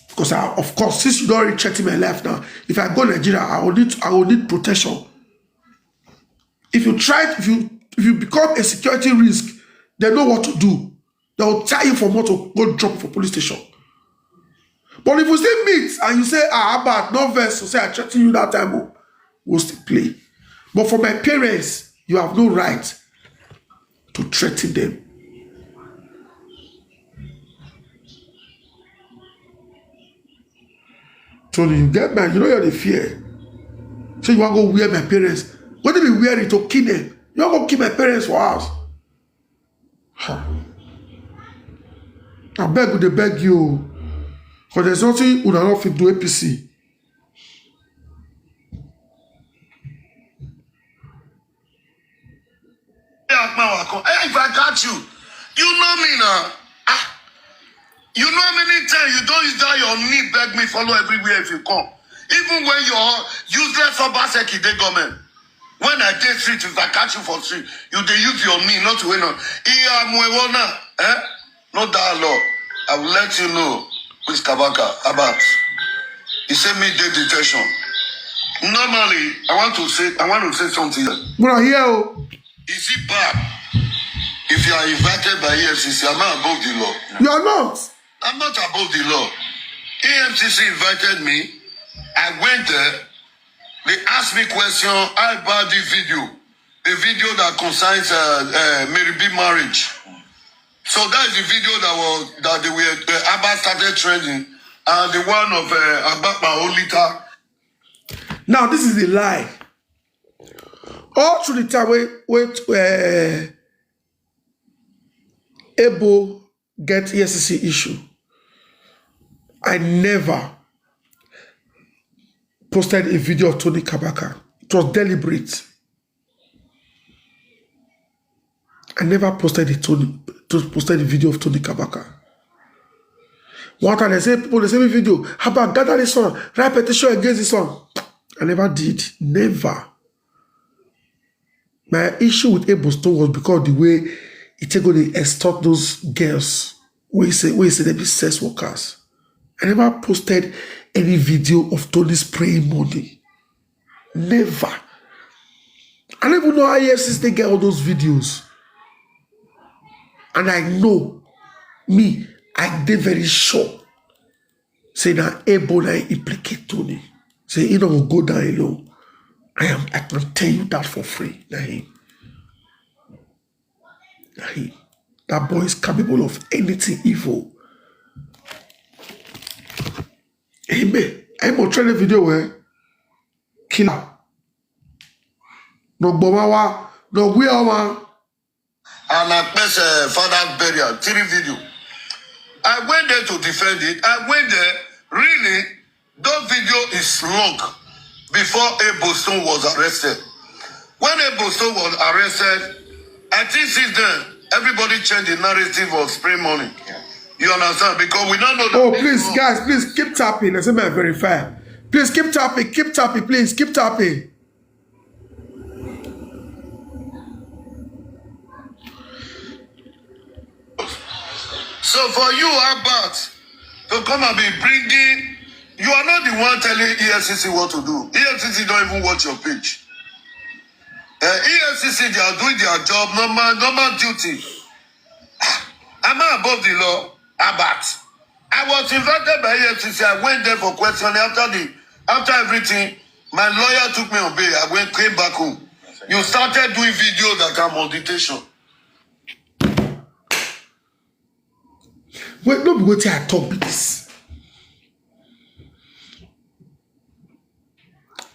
Because I, of course, since you don't already threaten my life now, if I go Nigeria, I will need I will need protection. If you try, if you if you become a security risk, they know what to do. They will tie you for more to go drop for police station. But if you still meet and you say, "Ah, Albert, no verse to say I threaten you that time," oh, we'll still play. But for my parents, you have no right to threaten them. Tony, you get mad, you know you're the fear. So you want to go wear my parents? What do you wear it to kill them? You want to kill my parents for us? I beg you, they beg you. Because there's nothing you don't fit do A P C. Hey, if I catch you, you know me now. Ah, you know how many times you don't use that your knee beg me follow everywhere if you come. Even when your useless Obaseki dey government. When I dey street, if I catch you for street, you dey use your knee, not to wait on. Iya Muewona, eh? No dialogue. I will let you know, Miss Kabaka, about. He said me dey detention. Normally, I want to say I want to say something. Here. Bro, here, oh. Is it bad if you are invited by E F C C? Am I above the law? You are not. I'm not above the law. E F C C invited me. I went there. They asked me question about the video, the video that concerns uh, uh, Mary B marriage. So that is the video that was that they were uh, Abba started trending, and the one of uh, Agbapa Olita. Now this is the lie. All through the time wait wait uh, Ebo get E F C C issue, I never posted a video of Tony Kabaka. It was deliberate. I never posted a Tony to posted a video of Tony Kabaka. One time they say people they say me video, how about gather this one, write petition against this one? I never did. Never. My issue with Ebo Stone was because of the way he take go dey extort those girls. Wey say wey say they be sex workers. I never posted any video of Tony spraying money. Never. I don't even know how E F C C take get all those videos. And I know me, I dey very sure. Say na Ebo na implicate Tony. Say he no go go down alone. I am I can tell you that for free. Na him. Na him. That boy is capable of anything evil. Amen. I'm on training video where killer. No gbomawa, no gwiawa. And I press uh, father's burial, three video. I went there to defend it. I went there, really, that video is long before Ebo Stone was arrested. When Ebo Stone was arrested, I think since then, everybody changed the narrative of spray money. You understand? Because we don't know that. Oh, please, guys, please keep tapping. Let's say verify. Please keep tapping, keep tapping, please keep tapping. So for you, Albert, to come and be bringing, you are not the one telling E F C C what to do. E F C C don't even watch your page. Uh, E F C C, they are doing their job, normal, normal duty. Am I above the law? Albert. I was invited by E F C C. I went there for questioning after the after everything. My lawyer took me on bail. I went came back home. You started doing video that I'm on detention. Wait, no be wetin I talk be this.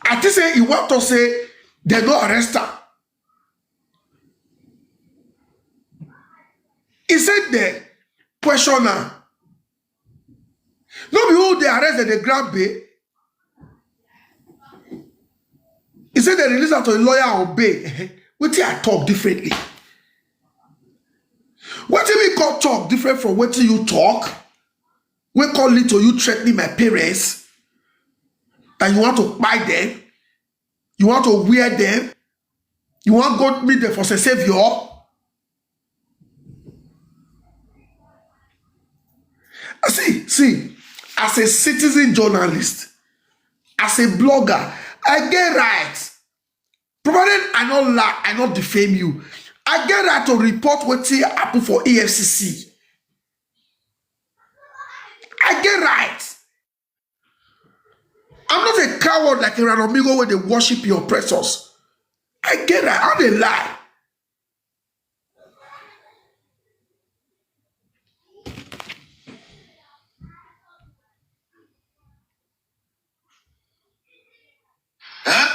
I think say he want to say they no arrest her. He said the questioner. No be who they arrest that they grab bail. He said they release out to a lawyer on bail. Wetin I talk differently? Wetin we call talk different from wetin you talk? We call it to you threatening my parents that you want to buy them, you want to wear them, you want God meet them for say savior. See, see, as a citizen journalist, as a blogger, I get right. Provided I not lie, I not defame you. I get right to report what happen for E F C C. I get right. I'm not a coward like Iran Amigo where they worship your oppressors. I get right. I dey lie. Eh?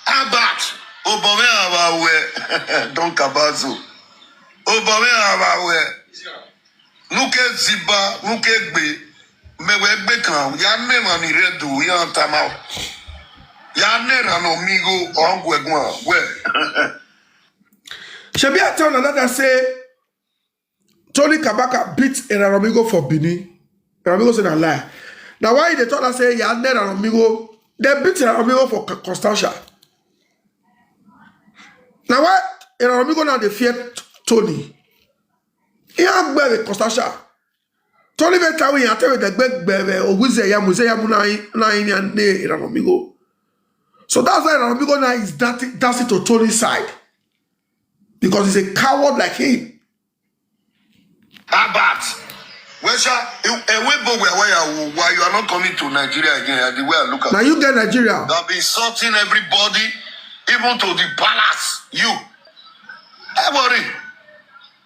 Albert, obove awa we don kabazo. Obove awa we. Nuke ziba, nuke gbe. Mewe gbe kan, ya ne mami redu, ya tama. Ya ne rano migo, ongwe gwa, we. Shebi I tell another say Tony Kabaka beat Aaron Amigo for Benin. Aaron Amigo say na lie. Now why they told us say ya ne Aaron Amigo? They beat Aaron Amigo for Co- Constantia. Now why Aaron Amigo now they fear T- Tony? He ain't with Constantia. Tony be tell we ya tell we the big bebe o wize ya muze ya mu na na ya ne Aaron Amigo. So that's why Aaron Amigo now is dancing, dancing to Tony's side because he's a coward like him. Albert, wesha, ewe bo we why you why you are not coming to Nigeria again? The way I look at Now you get Nigeria. I've been insulting everybody, even to the palace. You, don't worry.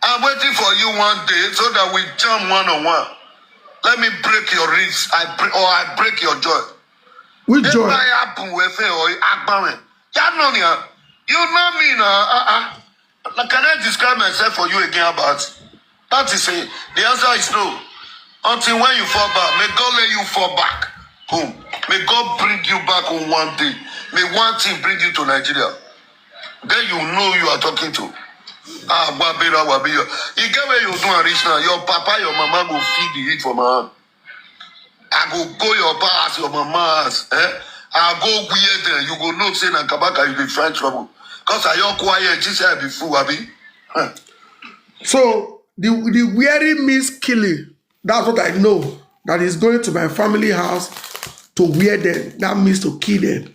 I'm waiting for you one day so that we jam one on one. Let me break your ribs. I break or I break your jaw. With joy. If I happen with or Agbawe. Ya no ni. You know me now. Uh-uh. Can I describe myself for you again about? That is it. The answer is no. Until when you fall back, may God let you fall back home. May God bring you back home one day. May one thing bring you to Nigeria. Then you know you are talking to. Ah, Wabira Wabiyo. You get where you do and reach now. Your papa, your mama go feed the heat for my hand. I go go your papa house, your mama house. Eh? I go wear them. You go know say na kabaka you dey find trouble. Cause I your quiet, she say I be fool, abi. Eh. So the the wearing means killing. That's what I know. That is going to my family house to wear them. That means to kill them.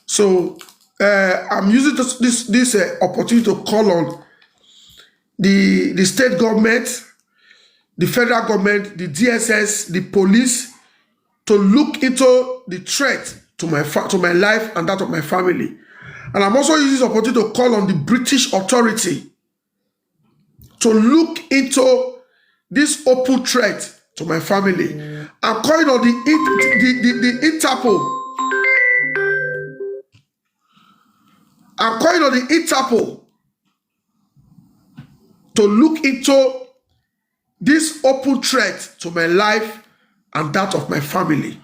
So uh, I'm using this this, this uh, opportunity to call on the the state government, the federal government, the D S S, the police to look into the threat to my fa- to my life and that of my family. And I'm also using this opportunity to call on the British authority to look into this open threat to my family. I'm calling on the, In- the, the, the Interpol. I'm calling on the Interpol to look into this open threat to my life and that of my family.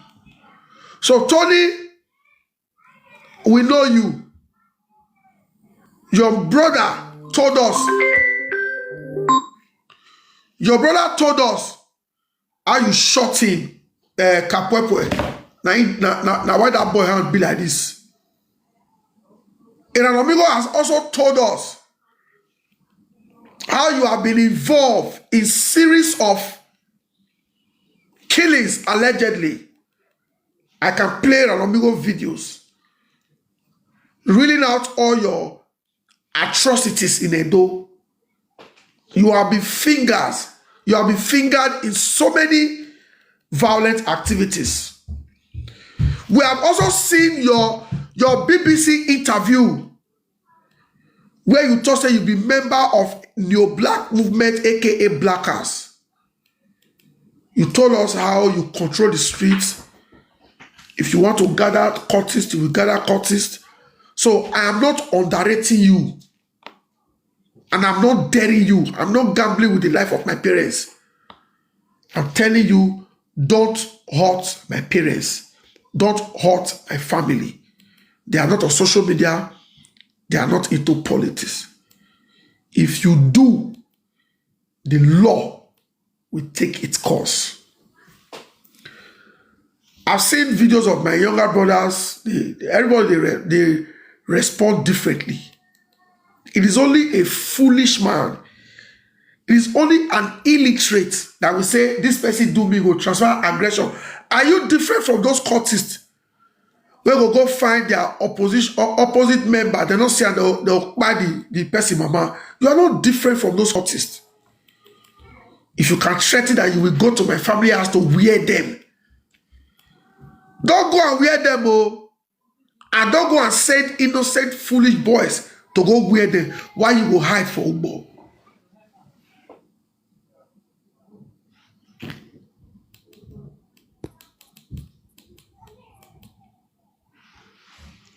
So, Tony, we know you. Your brother told us. Your brother told us how you shot him, uh, Kapwepwe. Now, now, now, now why that boy hand be like this? Aaron Amigo has also told us how you have been involved in series of killings allegedly. I can play Aaron Amigo videos, reeling out all your atrocities in Edo. You have been fingers. You have been fingered in so many violent activities. We have also seen your your B B C interview where you told say you be member of Neo Black Movement, A K A Blackers. You told us how you control the streets. If you want to gather cultists, you will gather cultists. So I am not underrating you. And I'm not daring you. I'm not gambling with the life of my parents. I'm telling you, don't hurt my parents. Don't hurt my family. They are not on social media. They are not into politics. If you do, the law will take its course. I've seen videos of my younger brothers. They, everybody, they, re- they respond differently. It is only a foolish man, It is only an illiterate that will say this person do me go transfer aggression. Are you different from those cultists wey go go find their opposition or opposite member? They don't see and they'll, they'll kpai the, the person mama. You are not different from those cultists. If you can threaten that you will go to my family house to wear them, don't go and wear them, oh. And don't go and send innocent, foolish boys to go wear them. Why you go hide for Ugbo?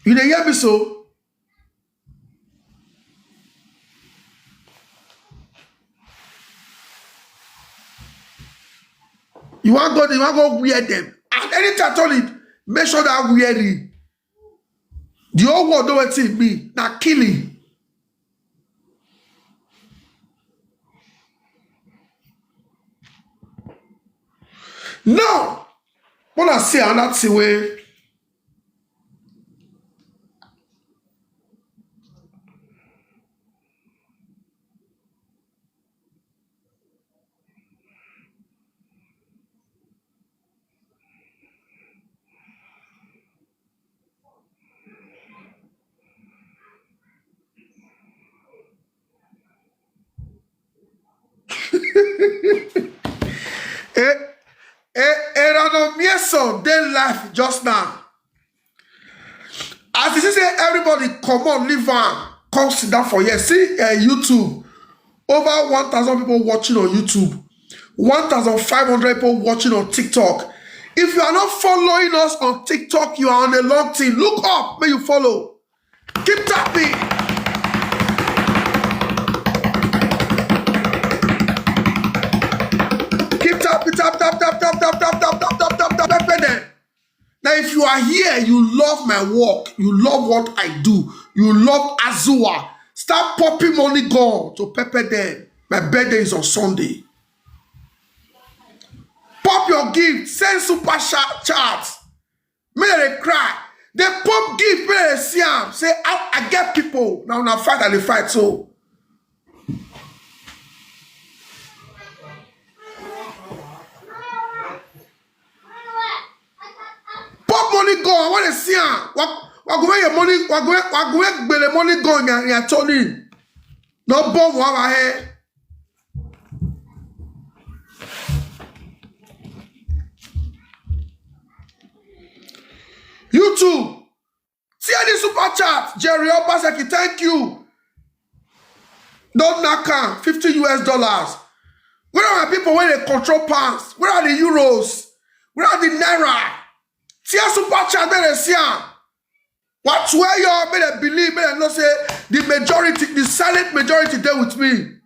You dey hear me so? You wan go, you wan go wear them. And anytime I tell you, make sure that wearing. The whole world know wetin e mean. Na killing. Now, when I say another thing wey Eh, eh, Erano Mieso dey live just now. As you see say everybody comot, leave am, come sit down for here. See, eh, YouTube, over one thousand people watching on YouTube, one thousand five hundred people watching on TikTok. If you are not following us on TikTok, you are on a long thing. Look up, may you follow. Keep tapping. Keep tapping, tap, tap, tap, tap, tap, tap, tap, tap, tap, tap, tap, pepper them. Now, if you are here, you love my work, you love what I do, you love Azua, start popping money gun to pepper them. My birthday is on Sunday. Pop your gift, send super chat, chat. Make dem dey cry. Dey pop gift, make dem dey see am. Say, I, I get people. Now, now fight and they fight. So, pop money go. I want to see am. Wa, wa go where your money, wa go where, wa go where gbele money go. Nya, nya, Tony. No bomb over here. YouTube. See any super chat. Jerry Obaseki, thank you. Don't knock am. Fifty U S dollars. Where are my people when they control pounds? Where are the euros? Where are the naira? See a super chat, make dem see am. What where you make dem believe, make dem know say the majority, the silent majority dey with me.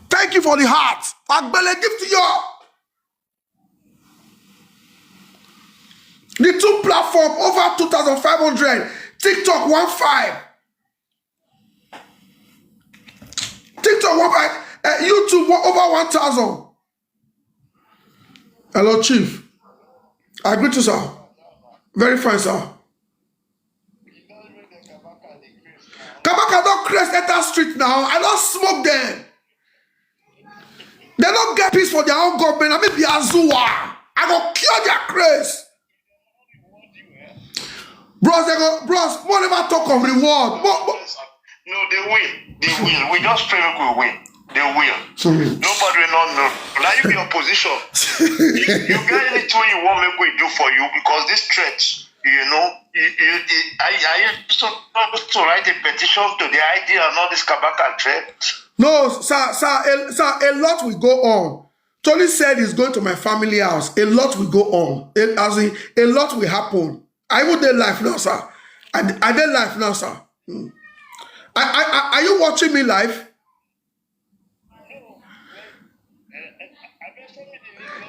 Thank you for the heart. Agbele give to you. The two platform over two thousand five hundred. TikTok one five. TikTok one five. Uh, YouTube one, over one thousand. Hello, Chief. I greet you, sir. Very fine, sir. Kabaka don craze enter street now. I don smoke them. They don't get peace for their own government. I mean, be Azua. I go kill their craze. Bros, they go, bros, whatever talk of reward. Mo, mo, No, they will. They will. We just pray make we win. They will. Sorry. Nobody will not know. Now you be opposition. You, you get anything you want make we do for you because this threat, you know, you, you, you, I, I used to, to write a petition to the I D and all this Kabaka threat. No, sir, sir, a, sir, a lot will go on. Tony said he's going to my family house. A lot will go on. A, as in, a lot will happen. I even dey live now, sir. I, I dey live now, sir. Hmm. I, I, I, are you watching me live?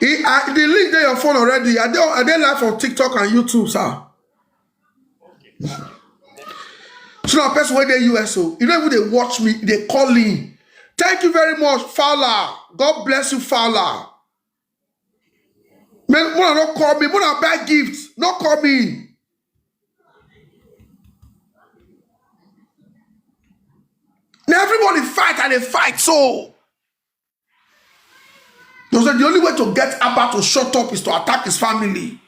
He, I, the link dey your phone already. I dey, I dey live on TikTok and YouTube, sir. So now, person wey dey U S, so you don't even dey watch me, they call me. Thank you very much, Fowler. God bless you, Fowler. Man, Mona, don't call me. Mona, buy gifts. Don't call me. Everybody fight and they fight so. They say the only way to get Abba to shut up is to attack his family.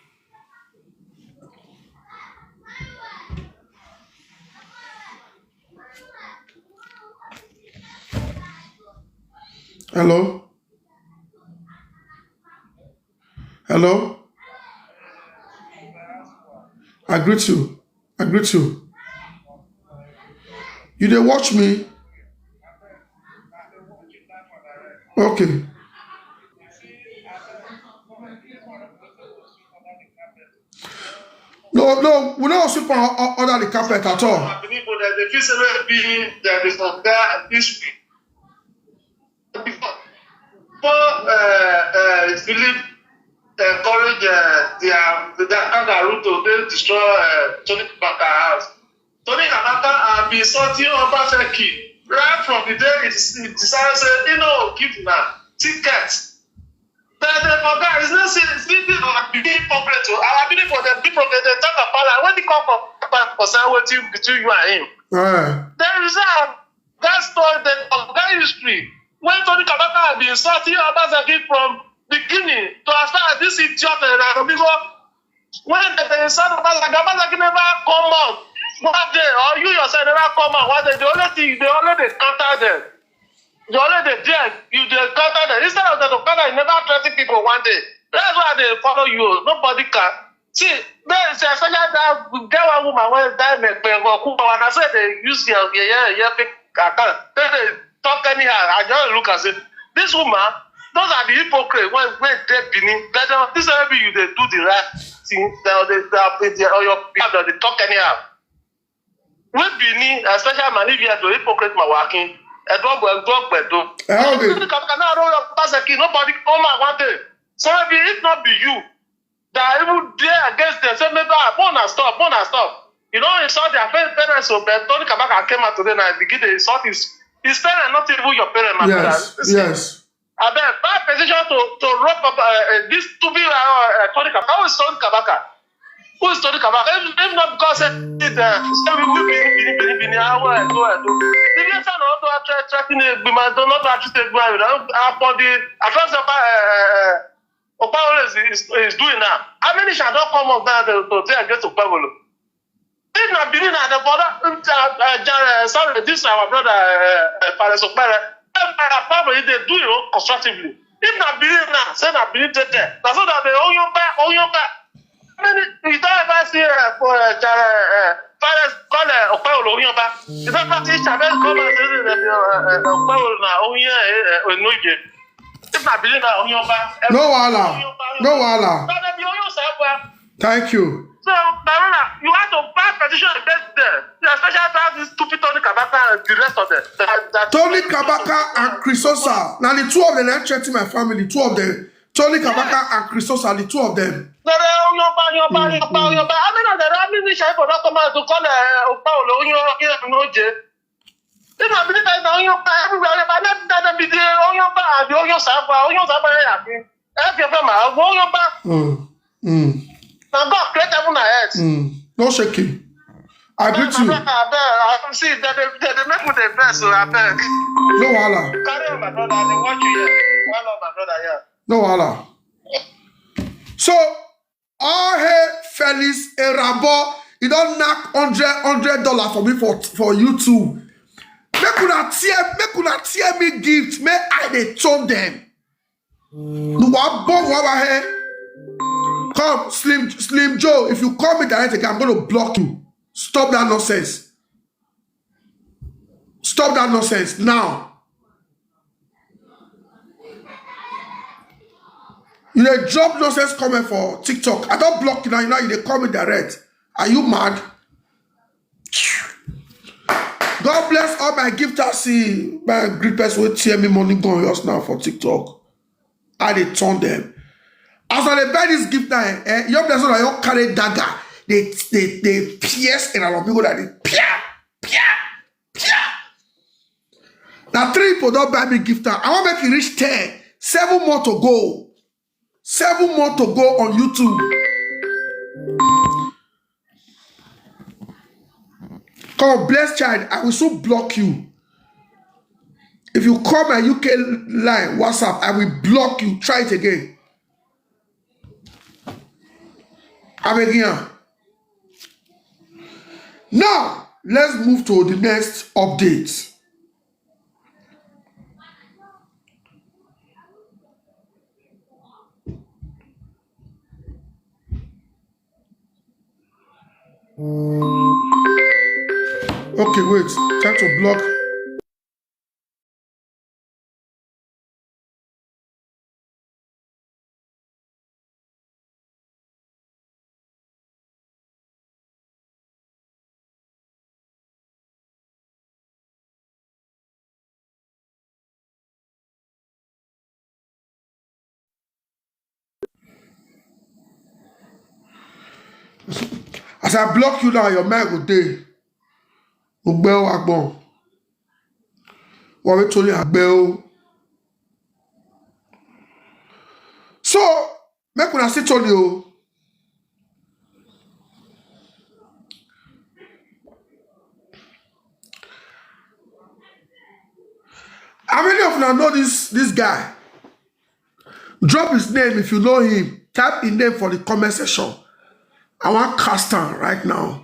Hello? Hello? I greet you. I greet you. You dey watch me? Okay. No, no, we don't sweep under the carpet at all. I believe that the Christian will be there is some history. Before, before uh, uh, Philip encouraged uh, their, their kangaroo to go destroy uh, Tony Kabaka house, Tony Kabaka had been sorting Obaseki right from the day he, he decided say he no give na ticket. But the oga is not say this thing our big problem to our big problem the big problem dey talk about like when the come for for say wetin between you and him. Eh. There is a that story, the that history, when Tony Kabaka had been sorting Obaseki from beginning to as far as this idiot and Amigo, when they, they insult Obaseki, Obaseki never come out one day, or you yourself never come out one day. The only thing, they only they counter them. The only they there, you they counter them. Instead of the counter, you never threaten people one day. That's why they follow you. Nobody can. See, there is especially that get one woman wey die in Ekpengo Okuba, and I say they use your yeah yeah yeah fake account. Then they talk anyhow. I just look and say, this woman, those are the hypocrite when when they Benin. But uh, this every you they do the right thing. They they they are they are your people they talk anyhow. We Benin, especially Malivia, the hypocrite Mawakin. Edward Edward Gbedo. How they? Nobody come can now roll up Obaseki. Nobody come out one day. So if if not be you, that even there against them say make ah bona stop, bona stop. You know, insult their parents, parents so but Tony Kabaka came out today and begin to insult his his parents, not even your parents, my brother. Yes, yes. I bet bad position to to rope up uh, uh, this stupid uh, uh, Tony Kabaka. Who is Tony Kabaka? Who is Tony Kabaka? If, if not because uh, it, uh, say we will be Bini Bini Bini, I will do I do. The lesson not to attract tracking a woman, do not attract a woman. Uh, for the address of uh, Okpawolo is, is, is doing now. How many shall not come up now to, to say against Okpawolo? If na Benin na the brother, uh, uh, uh, sorry, this is our brother, uh, uh, Fares Okpere. If na Okpawolo, they do it constructively. If na Benin na, say na Benin take care. Na so that the Oyomba, Oyomba. How many, you don't ever see uh, for uh, Jare, uh, Fares call uh, Okpawolo Oyomba. You don't ever see Chavez come and say that uh, uh, Okpawolo na Oye uh, uh, Onoye. If na Benin na Oyomba. No wahala. No wahala. But they be Oyo Sapa. Thank you. So, my brother, you have to file petition against them. You especially have this stupid Tony Kabaka and the rest of them. That, that Tony Kabaka and Chris Osa. Now the two of them that threaten my family. Two of them. Tony Kabaka and Chris Osa, the two of them. No, no, Oyomba, Oyomba, Oyomba, Oyomba. How many of them, how many shall I not come out to call uh, Okpawolo Oyomba? If I believe that Oyomba everywhere, if I not that be the Oyomba and the Oyo Sapa, Oyo Sapa, yeah. If you feel my Oyomba, Mm. Mm. now God create heaven and earth. Mm. No shaking. I greet My you. brother, I beg, I see that they, they, they make me the best, so I beg. No wahala. Carry on, my brother. I dey watch you here. One of my brother here. No wahala. So, all hey Felix Erabo, you don't knock hundred hundred dollar for me for for YouTube. Make una tear, make una tear me gift. May I dey turn them. No wa bo wa wa hey. Come, Slim Slim Joe. If you call me direct again, I'm gonna block you. Stop that nonsense. Stop that nonsense now. You dey drop nonsense comment for TikTok. I don't block you now. You know you dey call me direct. Are you mad? God bless all my gifters. See, my great person will tear me money going us now for TikTok. I dey turn them. As I dey buy this gift now, eh, eh, your person I your carry dagger. They they they pierce in a lot of people that they pia pia pia. Now three people don't buy me gift now. I want make it reach ten. Seven more to go. Seven more to go on YouTube. Come, blessed child, I will soon block you. If you call my U K line, WhatsApp, I will block you. Try it again. Abeg hear am. Now, let's move to the next update. Okay, wait. Time to block. As I block you now, your mind go dey. Ogbe o agbon. Wa we Tony agbe o. So, make una see Tony o. How many of una know this, this guy? Drop his name if you know him. Type his name for the comment section. I wan cast am right now.